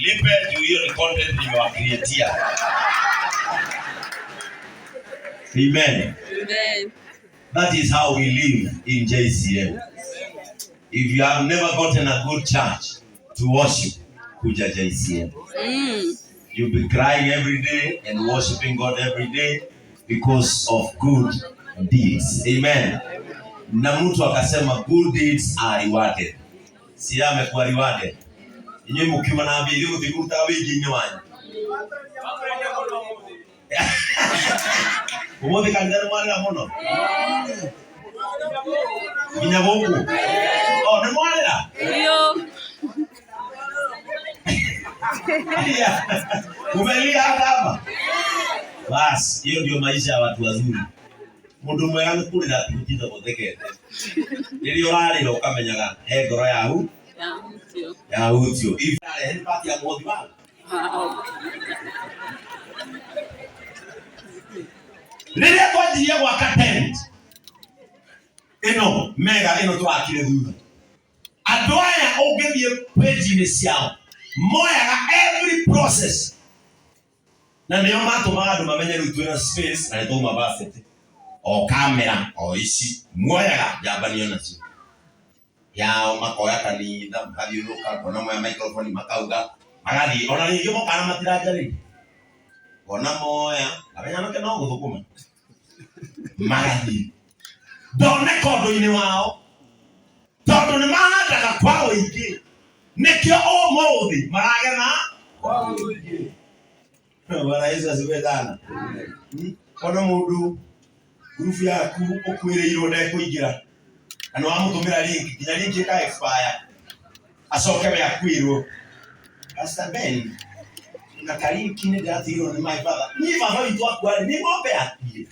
Mnilipe juu hiyo ni content nimewacreatia. Amen. Amen. That is how we live in JCM. If you have never gotten a good church to worship, kuja JCM. You'll be crying every day and worshiping God every day because of good deeds. Amen. Na mtu akasema good deeds are rewarded. Si amekuwa rewarded. Inyuĩ mũkiuma na mbia ithuĩ gũtikũrutaga wĩingĩ-inĩ wanyu. Ũmũthĩ kanitha nĩ mwarĩra mũno nginya gũkũ. O nĩ mwarĩra? Ndio. Umelia hata hapa? Bas, hiyo ndio maisha ya watu wazuri. Mundu mwega nĩ kũrĩra ti gũtinda gũthekete. Rĩrĩa ũrarĩra ũkamenyaga he ngoro yahu Ya, ndio. yahutio. If yarehe nĩ part ya mũhothi waku. Wow. Rĩrĩa twanjirie gwaka tent ĩno mega ĩno tũrakire thutha, andũ aya ũngĩthiĩ page-inĩ ciao moyaga every process na nĩo matũmaga andũ mamenye rĩu twĩna space na nĩtwauma varsity o kamera o ici muoyaga njambanio nacio yao makoya kanitha magathiũrũrũka ngona moya microphone makauga magathiĩ ona rĩngĩ mokana matiranjarĩria ngona moya ngamenya anake no gũthũkũma magathiĩ ndoneka ũndũ-inĩ wao tondũ nĩ mahandaga kwa ũingĩ nĩkĩo ũmũthĩ maragetha kwa ũingĩ. Bwana Yesu asifiwe sana. Ona mũndũ ngurubu yaku ũkuĩrĩirwo ndekũingĩra na nĩ wamũtũmĩra link nginya link ĩka expire acoke we akuĩrwo. Pastor Ben na karinki nĩ ndĩratigĩrwo nĩ my father. Niĩ baba witũ akua rĩ, nĩ ng'ombe yakuire.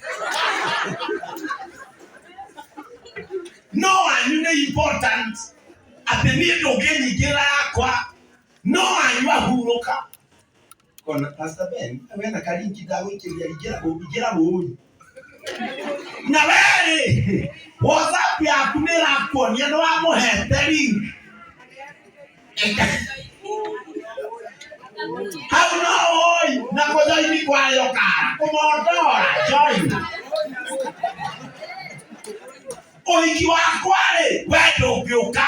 No wanyu nĩ important atĩ niĩ ndũngĩnyingĩra yakwa no wanyu ahurũka. Kona Pastor Ben we na karinki ndagũikĩria ingĩra ingĩra rũĩ. Na werĩ WhatsApp yaku nĩ ĩrakuonia nĩ wamũhete link. Hau no woi na kũjoini kwayo kara kũmondora join. Ũhiki wakwa rĩ we ndũngĩũka.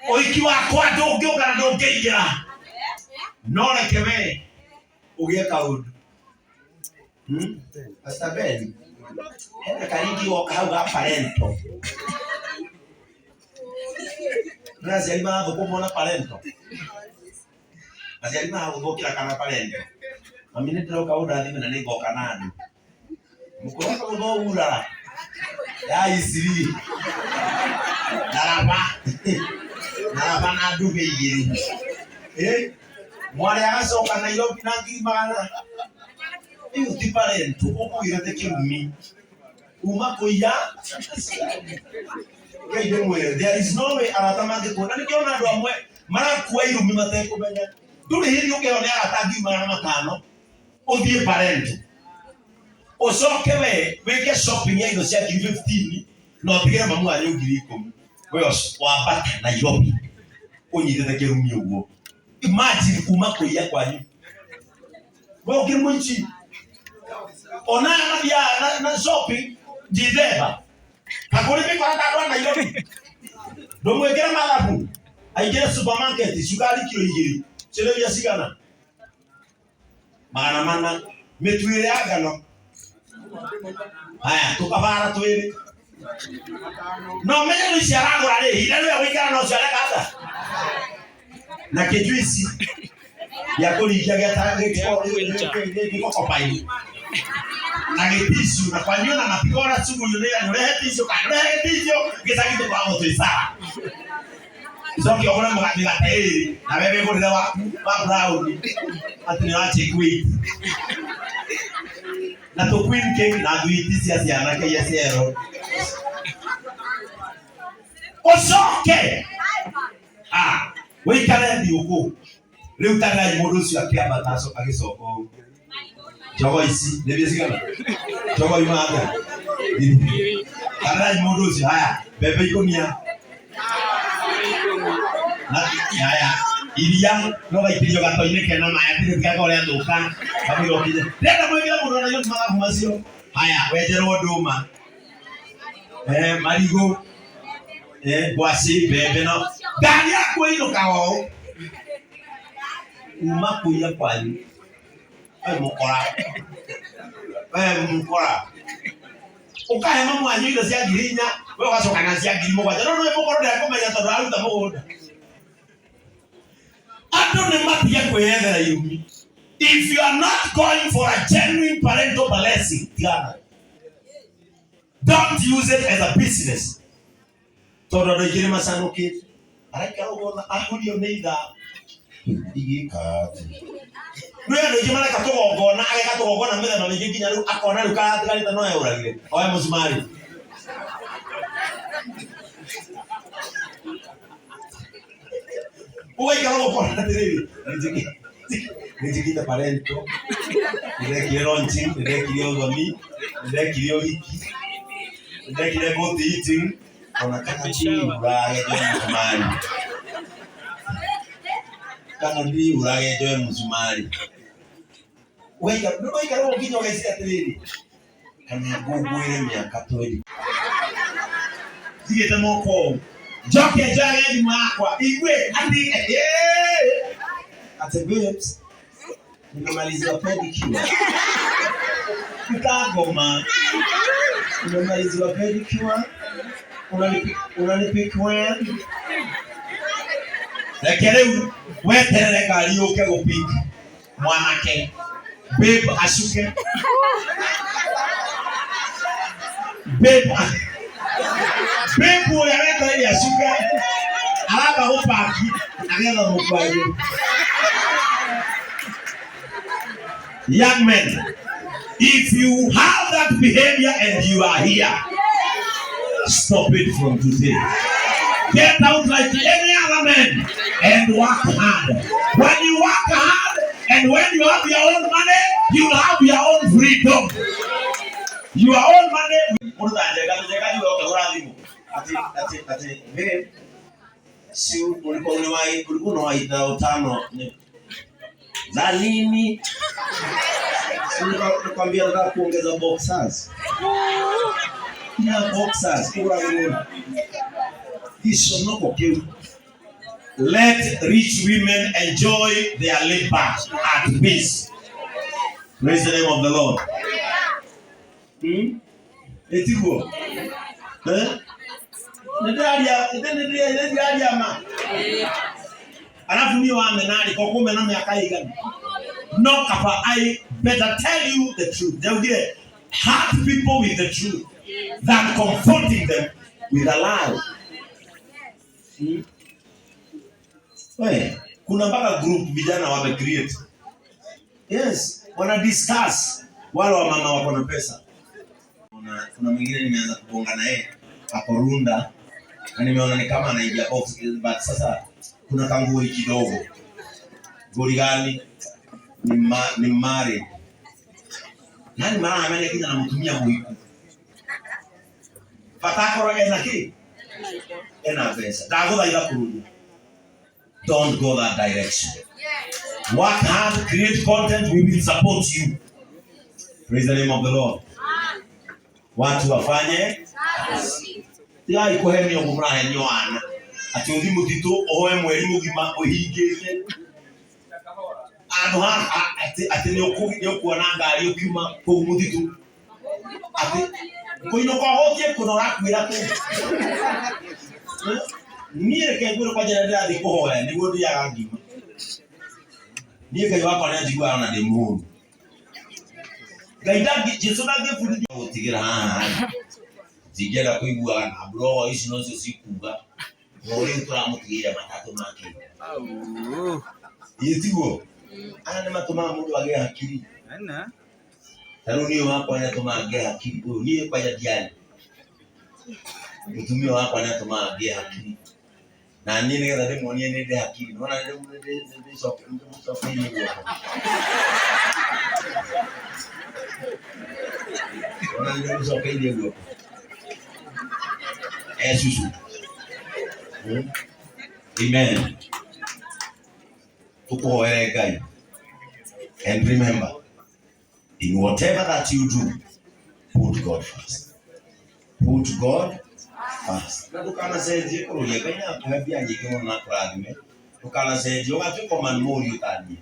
Ũhiki wakwa ndũngĩũka na ndũngĩingĩra. No reke we ũgĩe kaũndũ. Pastor Ben, hena karingi goka hau ga parento. Nĩ aciari marathũkũmwo na parento. Aciari maragũthũkĩra kana parento. Mami nĩ ndĩroka ũndathime na nĩ ngoka na andũ. Mũkũroka gũthogurara ya isiri naraba naraba na nduge igĩrĩ. Eh, mwarĩ agacoka Nairobi na ngiri magana. Ĩyo ti parento ũkũgĩrĩte kĩrumi kuma kũiya. Ngai ndĩmwĩre there is no way arata mangĩkuona. Nĩkĩo ona andũ amwe marakua irumi matekũmenya. Ndũrĩ hĩndĩ ũngĩheo nĩ arata 500,000 ũthiĩ parento ũcoke we wĩke shopping ya indo cia 15,000 na ũtigĩre mamu wanyu 10,000 we wambata Nairobi ũnyitĩte kĩrumi ũguo. Imagine kuma kũiya kwanyu we ũkĩrĩ mũici ona aya mathiaga na shopping December kakũrĩ mĩkora ta andũ a Nairobi ndũmwĩkĩre mathabu aingĩre supermarket cukari kiro igĩrĩ ciringi cigana 400 mĩtu ĩrĩ ya ngano haya tũkabara twĩrĩ no menye nĩ ici aragũra rĩ ihinda rĩrĩa gũikara no ũcio areka atĩa na kĩjuici gĩa kũringia gĩkokobaini na gĩticu na kwanyu na matikora cuguri nĩ ũrehe ticu kana ũrehe gĩticu gĩcagi tũkoragwo twĩ sawa coke ũgũre mĩgate ĩrĩ na we wĩgũrĩre waku wa brown atĩ nĩ wa take weight na tũ queen cake na thwiti cia ciana kĩia ciero ũcoke ah wĩikare thigũkũ rĩu tagai mũndũ ũcio akĩambata agĩcoka ũũ njogo ici nĩ mbia cigana njogo ima atĩa tagai mũndũ ũcio haya mbembe ikũnia na haya Iria no gaitĩrio gato-inĩ kena maĩ atĩ rĩtigakorwo rĩathũka kamũira ũkinye. Ndĩrenda mwĩkĩre mũndũ ona irio mathabu macio. Haya, wenjerwo ndũma, marigũ, ngwacĩ, mbembe no ngari yaku ĩinũkaga ũũ kuma kũiya kwanyu. We mũkora, we mũkora, ũkahe mamu wanyu indo cia 4,000, we ũgacoka na cia 7,000. No nĩ mũkoro ndekũmenya tondũ aruta mũgũnda. Andũ nĩ matige kwĩyethera irumi. If you are not going for a genuine parental blessing, tigana. Don't use it as a business. Tondũ andũ aingĩ nĩ macanũkĩte. Araikara ũguo na ahurio nĩ ithaa. Igĩka atĩa? Nĩ andũ aingĩ mareka tũgongona, ageka tũgongona mĩthemba mĩingĩ nginya rĩu akona rĩu karatigarĩte no eũragire. Oe mũcumarĩ. Ũgaikara ũguo ũkona atĩrĩrĩ, nĩnjĩkĩte parental, nĩndekire launching, nĩndekire ũthoni, nĩndekire ũhiki, nĩndekire goat eating, ona kana ndiũrage njoe mũcumarĩ. Kana ndiũrage njoe mũcumarĩ. Ũgaikara ũgaikara ũguo nginya ũgeciria atĩrĩrĩ, kana ngũngũĩre mĩaka 20. Ndigĩte moko ũũ. Njoke njoyage thimũ yakwa igue atĩ atĩ babes, nimemaliziwa pedicure. Nikagoma. Nimemaliziwa pedicure. Unanipick when? Reke rĩu weterere ngari yũke gũpick mwanake. Babe acuke. Babe babe ũrĩa wetereire acuke aramba gũpaki agetha mũkwanjũ. Young men, if you have that behavior and you are here, stop it from today. Get out like any other man and work hard. When you work hard and when you have your own money, you have your own freedom. Your own money. Mũndũ ta Njenga, Njenga nĩwe ũkĩgũra thimũ. Ati, ati, ati, babe, si ulikuwa unawahi, ulikuwa unawahi 5,000 ni za nini? Si nikwambia nataka kuongeza boxers. Na boxers, kura ng'ombe. Giconoko kĩu. Let rich women enjoy their labor at peace. Praise the name of the Lord. Ĩtiguo? Eh? Nĩndĩraria ma. Alafu niĩ wamena-rĩ, ko kũmena mĩaka ĩigana? No kaba I better tell you the truth. Ndaugire, hurt people with the truth than comforting them with a lie. We, kuna mpaka group vijana wame create. Yes, wana discuss wale wa mama wako na pesa. Kuna mwingine nimeanza kubonga na yeye hapo Runda na nimeona ni kama anaingia box, but sasa kuna kanguri kidogo. Nguri gani? Ni married. Nani mara amene kinya na mutumia muhiku. Batakoro ena ki? Ena pesa. Ndagũthaitha kũrũria. Don't go that direction. Work hard, create content, we will support you. Praise the name of the Lord. Watu wafanye tigai kũhenio ũguo mũrahenio ana atĩ ũthi mũtitũ ũhoe mweri mũgima ũhingĩte handũ ha atĩ nĩ ũkuona ngari ũkiuma kũu mũtitũ atĩ kũinũka ũhũtie kũna ũrakuĩra kũu. Niĩ reke ngwĩre kwanja rĩrĩa ndĩrathiĩ kũhoya nĩguo ndĩaga ngima. Niĩ Ngai wakwa nĩanjiguaga ona ndĩ mũhũnu. Ngai ndangĩ, Jesũ ndangĩbundithia gũtigĩra haha. Ndingĩenda kũiguaga na mburogo ici nocio cikuga. No rĩu tũramũtigĩire matatũ make. Ĩĩ tiguo? Aya nĩ matũmaga mũndũ agĩe hakiri. Ta rĩu niĩ wakwa nĩ atũmaga ngĩe hakiri. Ũyũ niĩ kwanja ndiarĩ. Mũtumia wakwa nĩ atũmaga ngĩe hakiri. Na niĩ nĩgetha ndĩmuonie nĩ ndĩ hakiri. Nĩwona ndĩmũcokeirie guoko. Nĩwona ndĩmũcokeirie guoko. Cucu. Amen. Tũkũhoere Ngai. And remember, in whatever that you do, put God first. Put God first. Na ndũkanacenjie kũrũria Ngai na akũhe mbia nyingĩ mũno na akũrathime. Ndũkanacenjie ũgatuĩka man mũriũ ta niĩ.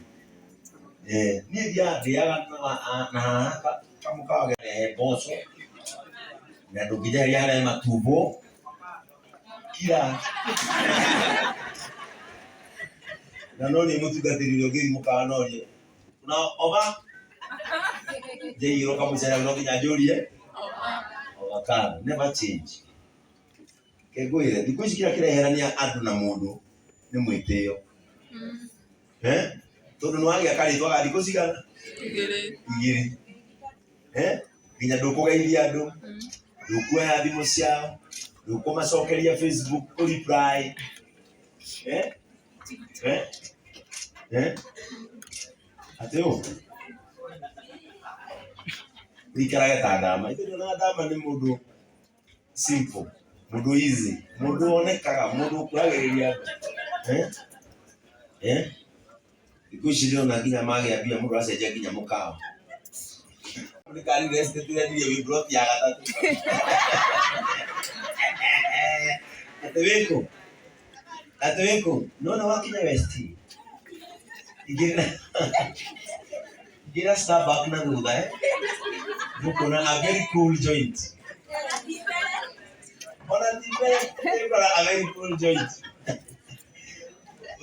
Eh, niĩ thiaga ndĩaga na haha kamũkawa gerehe mboco na ndũngĩnjeheria harĩa he matumbo kira na no niĩ mũtungatĩri ũrĩa ũngĩthiĩ mũkawa norie na oba njĩirwo kamũcere no nginya njũrie oba kano. Never change. Kengwĩre thikũ ici kĩrĩa kĩreherania andũ na mũndũ nĩ mwĩtĩo. Eh, tondũ nĩ wagĩa karĩtwa ga thikũ cigana? Igĩrĩ. Igĩrĩ. Eh, nginya ndũkũgeithia andũ, ndũkuoya thimũ ciao, ndũkũmacokeria Facebook kũ reply. Eh? Eh? Eh? Atĩ ũ ũikarage ta ndama. Ithuĩ tuonaga ndama nĩ mũndũ simple, mũndũ easy, mũndũ wonekaga, mũndũ ũkuhagĩrĩria andũ. Eh? Eh? Thikũ ici ndĩrona nginya magĩa mbia mũndũ aracenjia nginya mũkawa. Nĩ kari tũrendirie wĩ plot ya gatatũ. Atĩ wĩkũ? Atĩ wĩkũ? Nĩwona wakinya West? Ingĩra ingĩra Starbucks na thutha eh? Nĩũkuona a very cool joint. Ona ti mbere nĩũkora a very cool joint.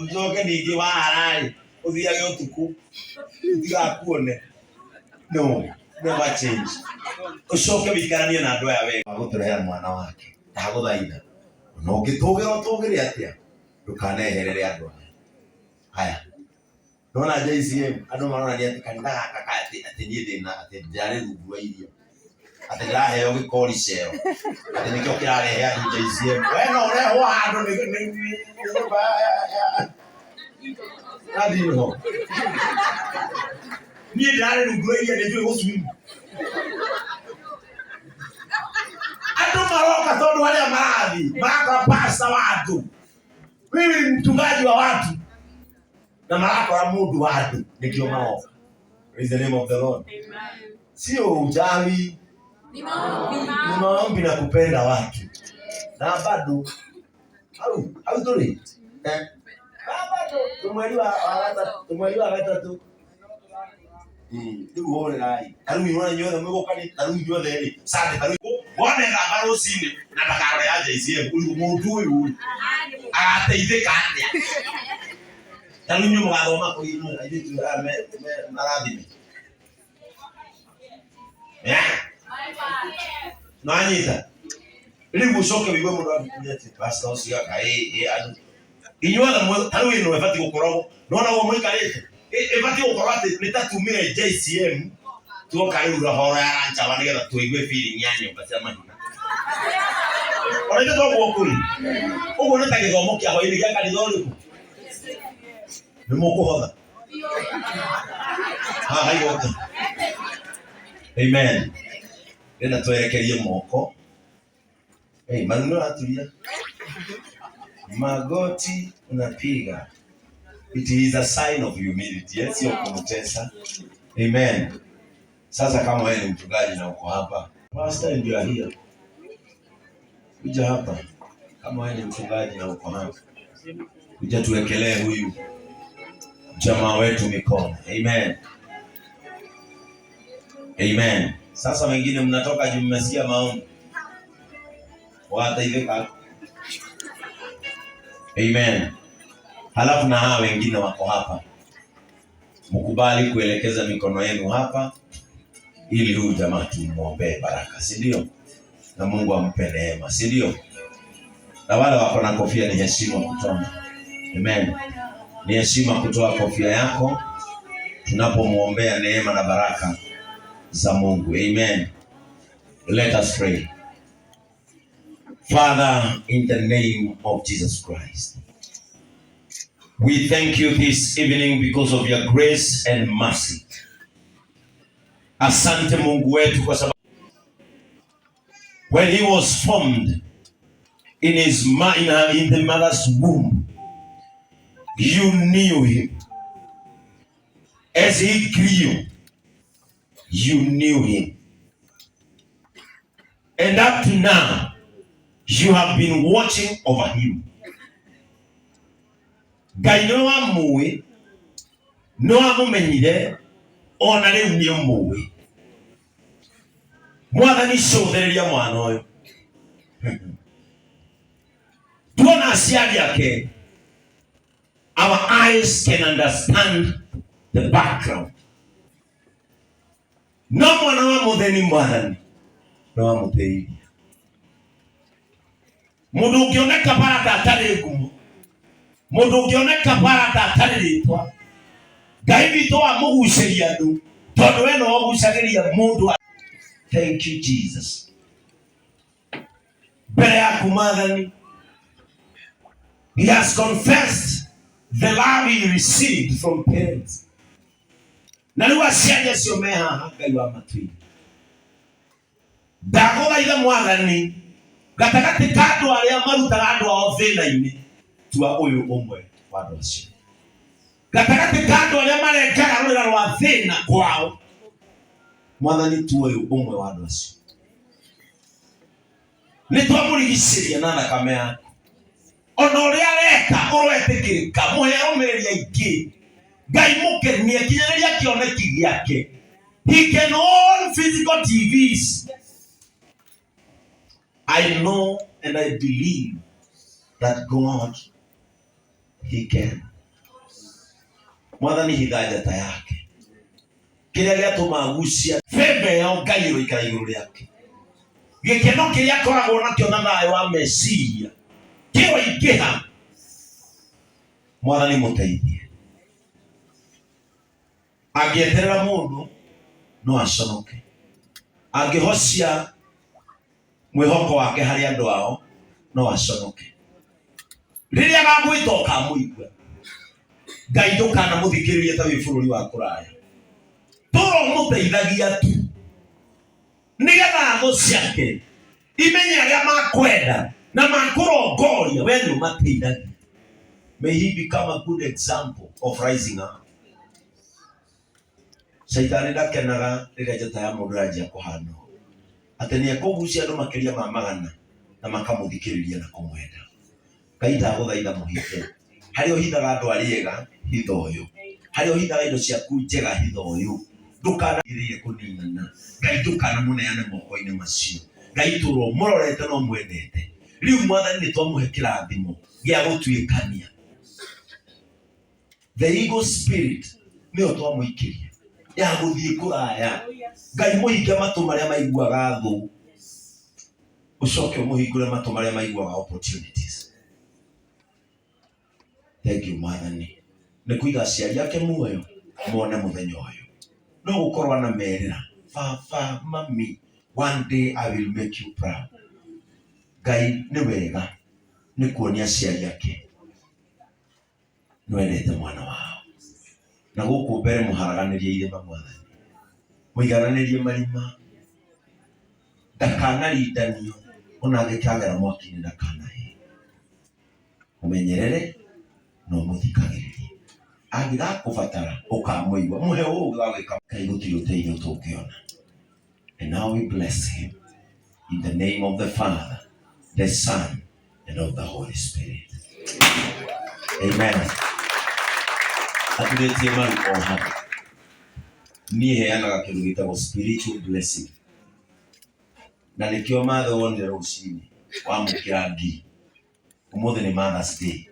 Ũcoke ningĩ wahara-rĩ, ũthiage ũtukũ tigakuone. No, never change. Ũcoke wĩikaranie na andũ aya wega. Gũtũrehera mwana wake. Ndagũthaitha. Ona ũngĩtũgĩra ũtũgĩre atĩa, ndũkaneherere andũ aya. Haya. Nona JCM andũ maronania atĩ kanitha gaka ka atĩ atĩ niĩ ndĩna atĩ ndĩrarĩ rungu rwa iria. Atĩ ndĩraheo gĩkori cero. Atĩ nĩkĩo kĩrarehe andũ JCM. We no ũrehwo handũ nĩ nĩ nyũmba ya Nathiĩ ho. Niĩ ndĩrarĩ rungu rwa iria nĩ njũĩ gũswim. Andũ maroka tondũ arĩa marathiĩ marakora pastor wa andũ. Mimi ni mchungaji wa watu na marakora mũndũ wa andũ nĩkĩo maroka. Praise the name of the Lord. Amen. Sio uchawi, Ni maombi. ni maombi na kupenda watu. Na bado au au tuli eh, na bado tumweri wa gatatu, tumweri wa gatatu rĩu horerai. Ta rĩu inyuothe inyuothe mwĩgũka nĩ ta rĩu inyuothe rĩ Sunday ta rĩu wone thamba rũcinĩ na ndakarore ya JCM ũyũ mũndũ ũyũ rĩ agateithĩka atĩa? Ta rĩu inyuĩ mũgathoma kũ inyuĩ airĩtu aya marathime? Eh? Nĩwanyita? Rĩu ũcoke wĩigue mũndũ agĩkuria atĩ pastor ũcio aka ĩ andũ inyuothe ta rĩu ĩno ĩbatiĩ gũkorwo nĩwona ũguo mũikarĩte ĩbatiĩ gũkorwo atĩ nĩ ta tumire JCM tuoka rĩu horo ya lunch hour nĩgetha tũigue feeling ya nyũmba cia mahiga. Ona ithuĩ toguo kũrĩ ũguo nĩ ta gĩthomo kĩa hwaĩ-inĩ gĩa kanitha ũrĩkũ nĩ mũkũhotha haha igoka. Amen. Ndĩrenda twerekerie moko. Hey, maru nĩ ũraturia magoti unapiga. It is a sign of humility, eh? Sio kumtesa. Amen. Sasa kama wewe ni mchungaji na uko hapa, pastor and you are here, kuja hapa. Kama wewe ni mchungaji na uko hapa, kuja tuwekelee huyu jamaa wetu mikono. Amen. Amen. Sasa wengine mnatoka juu mmesikia maombi. Wataithika. Amen. Halafu na hawa wengine wako hapa, mkubali kuelekeza mikono yenu hapa ili huyu jamaa tumuombee baraka, si ndio? Na Mungu ampe neema, si ndio? Na wale wako na kofia ni heshima kutoa. Amen. Ni heshima kutoa kofia yako tunapomuombea neema na baraka za Mungu. Amen. Let us pray. Father, in the name of Jesus Christ, we thank you this evening because of your grace and mercy. Asante Mungu wetu kwa sababu when he was formed in his in the mother's womb, you knew him. As he grew, you knew him. And up to now, you have been watching over him. Ngai nĩ wamũĩ, nĩ wamũmenyire, ona rĩu nĩ ũmũĩ. Mwathani cũthĩrĩria mwana ũyũ. Tuona aciari ake, our eyes can understand the background. No mwana wa mũthĩni mwathani nĩ wamũteithia. Mũndũ ũngĩoneka bara ta atarĩ ngumo, mũndũ ũngĩoneka bara ta atarĩ rĩtwa, Ngai witũ wamũgucĩria andũ tondũ we nĩwe ũgucagĩria mũndũ. Thank you Jesus. Mbere yaku mwathani, he has confessed the love he received from parents. Na rĩu aciari acio me haha, Ngai wa matu-inĩ, ndagũthaitha mwathani, gatagatĩ ka andũ arĩa marutaga andũ ao thĩna-inĩ, tua ũyũ ũmwe wa andũ acio. Gatagatĩ ka andũ arĩa marengaga rũrĩra rwa thĩna kwao, mwathani tua ũyũ ũmwe wa andũ acio. Nĩ twamũrigicĩria na thakame yaku. Ona ũrĩa areka ũroetĩkĩrĩka, mũhe arũmĩrĩri aingĩ. Ngai mũkenie, kinyanĩria kĩoneki gĩake. He can own physical TVs. I know and I believe that God, he can. Mwathani hitha njata yake. Kĩrĩa gĩatũma agucia bembe ĩyo Ngai ĩroikara igũrũ rĩake. Gĩkeno kĩrĩa akoragwo nakĩo na thayũ wa meciria kĩroingĩha. Mwathani mũteithie. Angĩeterera mũndũ no aconoke. Angĩhocia mwĩhoko wake harĩ andũ ao no aconoke. Rĩrĩa agagwĩta ũkamũigua. Ngai ndũkanamũthikĩrĩrie ta wĩ bũrũri wa kũraya. Tũra ũmũteithagia tu nĩgetha thũ ciake imenye arĩa makwenda na makũrongoria, we nĩ ũmateithagia. May he become a good example of rising up. Caitani ndakenaga rĩrĩa njata ya mũndũ yanjia kũhana ũũ, atĩ nĩ ekũgucia andũ makĩria ma magana na makamũthikĩrĩria na kũmwenda. Ngai ndagũthaitha mũhithe. Harĩa ũhithaga andũ arĩa ega, hitha ũyũ. Harĩa ũhithaga indo ciaku njega, hitha ũyũ. Ndũkanagĩrĩire kũninana. Ngai ndũkanamũneane moko-inĩ macio. Ngai tũra ũmũrorete na ũmwendete. Rĩu mwathani nĩ twamũhe kĩrathimo gĩa gũtuĩkania. The eagle spirit nĩyo twamũikĩria ya gũthiĩ kũraya. Ngai mũhinge matũ marĩa maiguaga thũ, ũcoke ũmũhingũre matũ marĩa maiguaga opportunities. Thank you mwathani nĩ kũiga aciari ake muoyo mone mũthenya ũyũ. No gũkorwo anamerĩra, baba, mami, one day I will make you proud. Ngai nĩ wega nĩ kuonia aciari ake nĩwendete mwana wao. Na gũkũ mbere mũharaganĩrie irĩma mwathani, mũigananĩrie marima, ndakanarindanio ona angĩkagera mwaki-inĩ ndakanahĩe. Mũmenyerere na ũmũthikagĩrĩrie. Angĩgakũbatara ũkamũigua, mũhe ũũgĩ wa gwĩka. Ngai gũtirĩ ũteithio tũngĩona. And now we bless him in the name of the Father, the Son, and of the Holy Spirit. Amen. Aturĩtie maru o hau. Niĩ heanaga kĩndũ gĩtagwo spiritual blessing. Na nĩkĩo mathe wonire rũcinĩ wamũkĩra ngiri. Ũmũthĩ nĩ Mother's Day.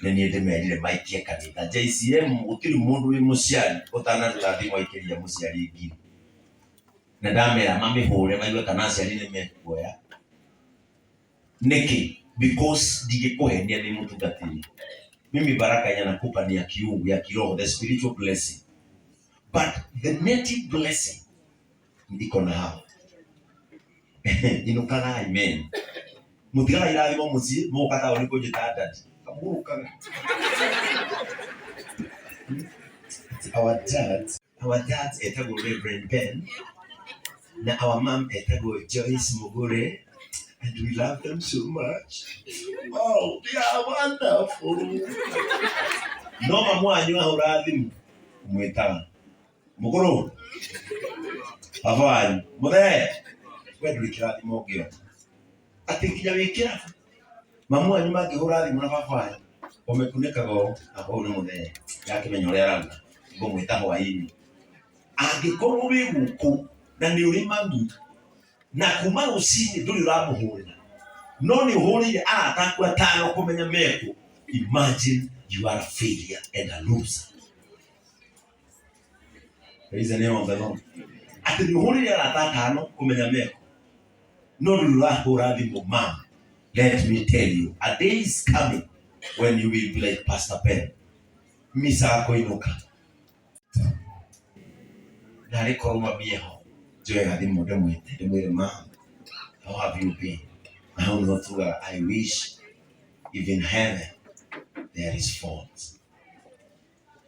Nĩ niĩ ndĩmerire maikie kanitha. JCM gũtirĩ mũndũ wĩ mũciari ũtanaruta thimũ aikĩria mũciari ngiri. Na ndamera mamĩhũre maigue kana aciari nĩ mekuoya. Nĩkĩ? Because ndingĩkũhenia ndĩ mũtungatĩri. Mimi baraka yenye nakupa ni ya kiungu, ya kiroho, the spiritual blessing. But the native blessing iko na hao. Inũkaga amen. Mũtigaga irathimo mũciĩ, mũgoka taũni kũnjĩta daddy. Kamũrũkaga. Our dad, our dad etagwo Reverend Ben, na our mom etagwo Joyce Mugure, and we love them so much. Oh, they are wonderful. No mamu wanyu ahũra thimũ, mwĩtaga. Mukuru baba wanyu muthee, we ndũrĩ kĩrathimo ũngĩona atĩ nginya wĩ kĩrabu mamu wanyu mangĩhũra thimũ na baba wanyu ũmĩkunĩkaga ũũ, na ũyũ nĩ mũthee ndakĩmenya ũrĩa arauga, ngũmwĩta hwaĩ-inĩ. Angĩkorwo wĩ gũkũ na nĩ ũrĩ mami na kuma rũcinĩ ndũrĩ ũramũhũrĩra no nĩ ũhũrĩire arata aku atano kũmenya mekũ, imagine you are a failure and a loser. Praise the name of the Lord. Atĩ nĩ ũhũrĩire arata atano kũmenya mekũ no ndũrĩ ũrahũra thimũ mam. Let me tell you, a day is coming when you will be like Pastor Ben. Misa kũinũka narĩ korwo mami eho njoe gathimũ ndĩmwĩte ndĩmwĩre mam, how have you been? Na hau nĩho tugaga I wish even heaven there is phones.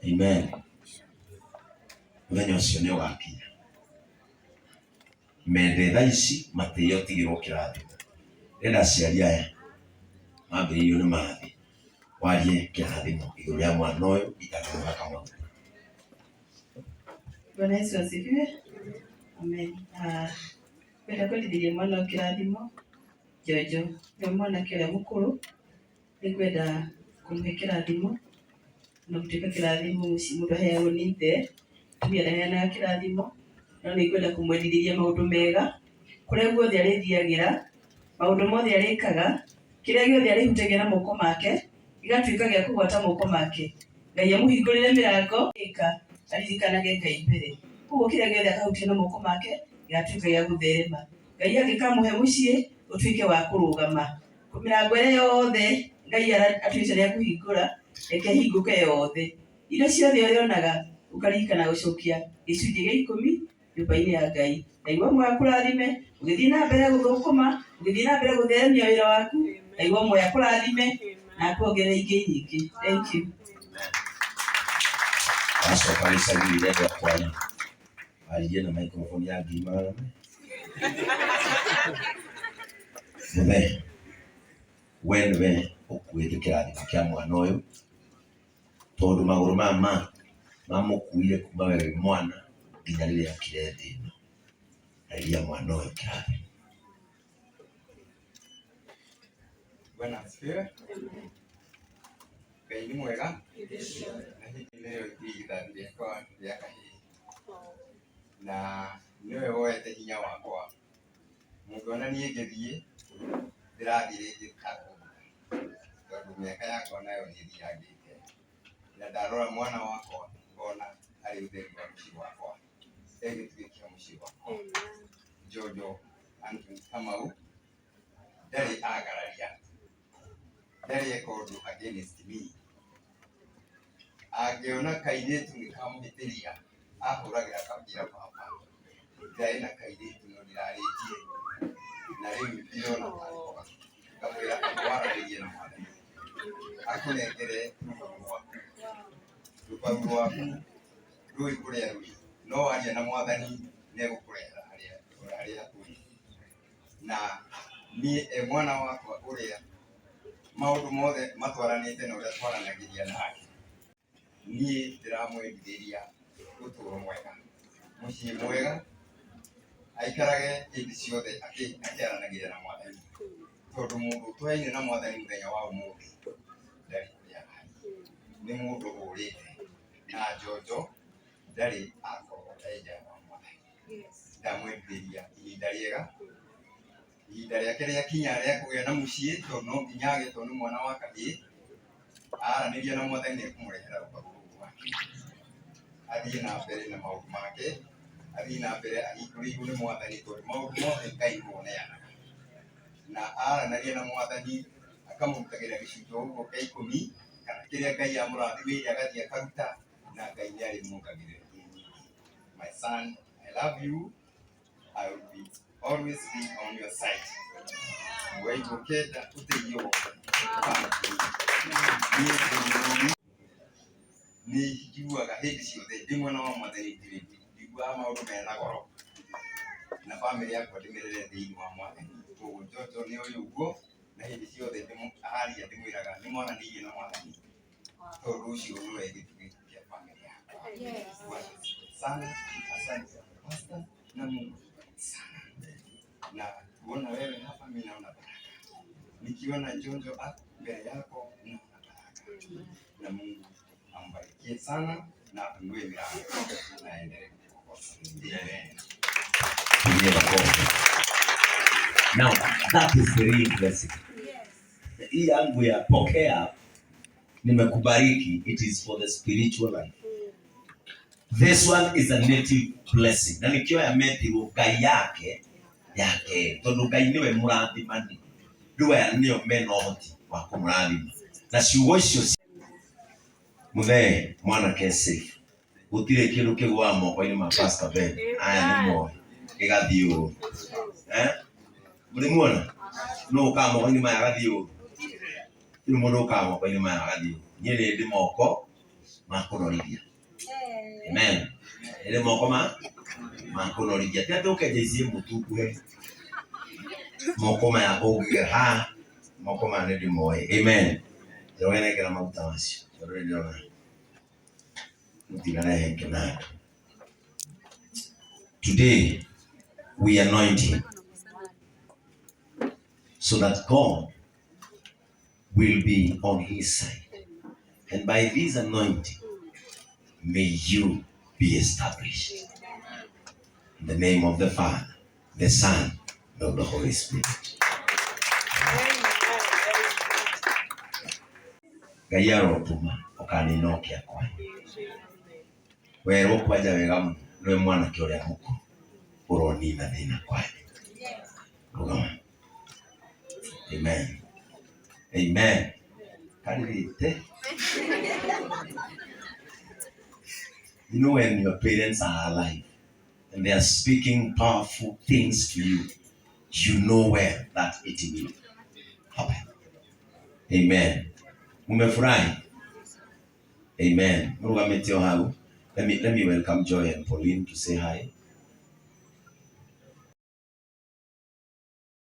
Amen. Mũthenya ũcio nĩ ũgakinya. Mende thaa ici matĩye ũtigĩrwo kĩrathimo. Ndĩrenda aciari aya mambĩrĩirio nĩ mathi warie kĩrathimo igũrũ rĩa mwana ũyũ itanamũhaka maguta. Bwana Yesu asifiwe. Amen. Ah, kwenda kwendithĩria mwana ũyũ kĩrathimo Jojo nĩwe mwanake ũrĩa mũkũrũ, nĩngwenda kũmũhe kĩrathimo na gũtuĩka kĩrathimo mũndũ aheagwo nĩ ithe, mũtumia ndaheanaga kĩrathimo, no nĩngwenda kũmwendithĩria maũndũ mega, kũrĩa guothe arĩthiagĩra, maũndũ mothe arĩkaga, kĩrĩa gĩothe arĩhutagia na moko make, gĩgatuĩka gĩa kũgwata moko make. Ngai amũhingũrĩre mĩrango, ĩka aririkanage Ngai mbere. Koguo kĩrĩa gĩothe akahutia na moko make, gĩgatuĩka gĩa gũtherema. Ngai angĩkamũhe mũciĩ, ũtuĩke wa kũrũgama. Mĩrango ĩrĩa yothe Ngai atuĩte nĩ ekũhingũra, reke ĩhingũke yothe. Indo ciothe ũrĩonaga, ũkaririkana gũcokia gĩcunjĩ gĩa ikũmi nyũmba-inĩ ya Ngai. Ngai wa muoyo akũrathime, ũgĩthiĩ na mbere gũthũkũma, ũgĩthiĩ na mbere gũtheremia wĩra waku, Ngai wa muoyo akũrathime na akuongerere ingĩ nyingĩ. Thank you. Wacoka gĩcagi ndĩrenda kwaria waririe na microphone ya 400,000. Mũthee, we nĩwe ũkuĩte kĩrathimo kĩa mwana ũyũ tondũ magũrũ maya mamũkuire kuma we wĩ mwana nginya rĩrĩa okire thĩ ĩno. Arĩria mwana ũyũ kĩrathimo. Bwana asifiwe. Ngai nĩ mwega na hihi nĩrĩo irigithathi rĩakwa rĩa kahĩĩ na nĩwe woete hinya wakwa. Mũngĩona niĩ ngĩthiĩ ndĩrathiĩ rĩngĩ takũndũ tondũ mĩaka yakwa nayo nĩ ĩthiangĩte na ndarora mwana wakwa ngona arĩ ũtheri wa mũciĩ wakwa, e gĩtugĩ kĩa mũciĩ wakwa. Jojo Anthony Kamau ndarĩ agararia, ndarĩ eka ũndũ against me. Angĩona kairĩtu nĩ kamũhĩtĩria ahũragĩra akanjĩra baba ndarĩ na kairĩtu no ndirarĩtie na rĩu ndirona tarĩ koga. Ngamwĩra waranĩrie na mwathani akũnengere rũbaru rwaku, rũbaru rwaku rũĩ kũrĩa rũrĩ, no waria na mwathani nĩ egũkũrehera harĩa ũrĩ. Na niĩ e mwana wakwa ũrĩa maũndũ mothe matwaranĩte na ũrĩa twaranagĩria nake, niĩ ndĩramwendithĩria ũtũũro mwega, mũciĩ mwega, aikarage hĩndĩ ciothe akĩaranagĩria na mwathani, tondũ mũndũ ũtwaine na mwathani mũthenya wa ũmũthĩ ndarĩ kũrĩa arathiĩ, nĩ mũndũ ũrĩte na njonjo ndarĩ akorwo e nja wa mwathani. Ndamwendithĩria ihinda rĩega, ihinda rĩake rĩakinya rĩa kũgĩa na mũciĩ, tondũ no nginya agĩe tondũ nĩ mwana wa kahĩĩ, aranĩria na mwathani nĩ ekũmũrehera rũbaru rũu rwake, athiĩ na mbere na maũndũ make, athiĩ na mbere ahingũrĩirwo nĩ mwathani tondũ maũndũ mothe Ngai nĩwe ũneanaga. Na aranagia na mwathani akamũrutagĩra gĩcunjĩ o ũguo kĩa ikũmi kana kĩrĩa Ngai amũrathimĩire agathiĩ akaruta na Ngai nĩ arĩmuongagĩrĩra ingĩ nyingĩ. My son, I love you. I will be always be on your side. Waigua ũkĩenda ũteithio wothe, niĩ ndĩ mũrũmu, nĩ njiguaga hĩndĩ ciothe ndĩ mwena wa mwathani ndirĩ ndiguaga maũndũ mena goro na bamĩrĩ yakwa ndĩmĩrere thĩinĩ wa mwathani. Koguo Jojo nĩ oĩ ũguo na hĩndĩ ciothe aria ndĩmwĩraga nĩ mwaranĩirie na mwathani tondũ ũcio nĩwe gĩtugĩ kĩa bamĩrĩ yakwa. Bwana asifiwe sana. Sana, asante sana pastor, na Mungu akubariki sana. Na kuona wewe hapa, mimi naona baraka. Nikiona Jonjo hapo mbele yako, naona baraka. Na Mungu ambarikie sana na afungue milango na aendelee kukuongoza. Amen. Pigie makofi. Now, that is the real blessing. Hii yangu ya pokea nimekubariki, it is for the spiritual life. This one is a native blessing. Na nikio ya metirwo Ngai yake yake tondu Ngai niwe mũrathimani rĩu aya nĩo mena ũhoti wa kũmũrathima na ciugo icio mũthee mwanake safe gũtirĩ kĩndũ kĩgũaga moko-inĩ ma Pastor Ben aya nĩ moĩ gĩgathiĩ ũru eh mũrĩ muona no ũkaga moko-inĩ maya agathiĩ ũru rĩu mũndũ ũkaga moko-inĩ maya agathiĩ ũru niĩ nĩ ndĩ moko ma kũnorithia amen nĩ moko ma ma kũnorithia ti atĩ ũkenja ici mũtunguhe moko maya ũngĩgera haha moko maya nĩ ndĩmoĩ amen njoroge nengera maguta macio tondũ nĩ ndĩrona mũtinarehe kĩnanda. Today we anoint him so that God will be on his side. And by this anointing, may you be established. In the name of the Father, the Son, and of the Holy Spirit. Ngai arotũma ũkanina ũkĩa kwanyu. Werwo kwanja wega mũno nĩwe mwanake ũrĩa mũkũrũ ũronina thĩna kwanyu. Rũgama. Amen. Amen. Karirite. You know when your parents are alive and they are speaking powerful things to you, you know well that it will happen. Amen. Mumefurahi? Amen. Murugamĩte o hau. Let me welcome Joy and Pauline to say hi.